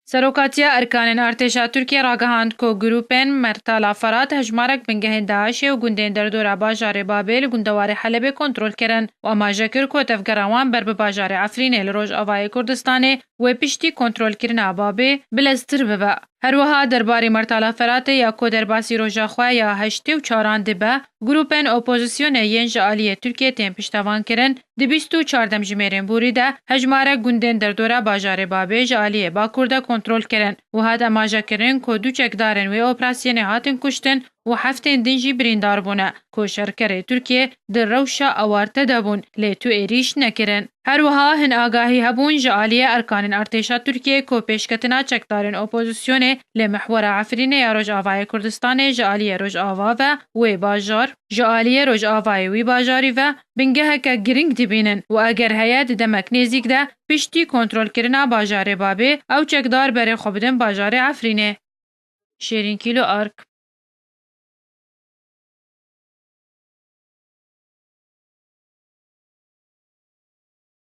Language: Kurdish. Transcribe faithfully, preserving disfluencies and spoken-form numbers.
Serokatiya Erkanên Artêşa Tirkiyê ragihand ku grûpên Mertala Ferat hejmarek bingehên DAIŞê û gundên derdora bajarê Babê li gundewarê Helebê kontrol kirin û amaje kir ku tevgera wan ber bi bajarê Efrînê li rojavayê Kurdistanê wê piştî kontrolkirina Babê bileztir bibe. Her wiha derbarê Mertala Feratê ya ku derbasî roja xwe ya heştê û çaran dibe, grûpên opozisyonê yên ji aliyê Tirkiyê tên piştevankirin, di bîst û çar demjimêrên borî de hejmarek gundên derdora bajarê Babê ji aliyê Bakur de kontrol kirin û hat amajekirin ku du çekdarên wê operasyonê hatin kuştin û heftên din jî birîndar bûne ku şerkerê Tirkiyê di rewşa awarte de bûn, lê tu êrîş nekirin. Her wiha hin agahî hebûn ji aliyê erkanên artêşa Tirkiyê ku pêşketina çekdarên opozisyonê li mihwera Efrînê ya Rojavayê Kurdistanê ji aliyê Rojava ve wê bajar, ji aliyê Rojavayê wî bajarî ve bingeheke girîng dibînin û eger heye di demek nêzîk de piştî kontrolkirina bajarê Babê ew çekdar berê xwe bidin bajarê Efrînê. Şêrîn Kîlo Ark.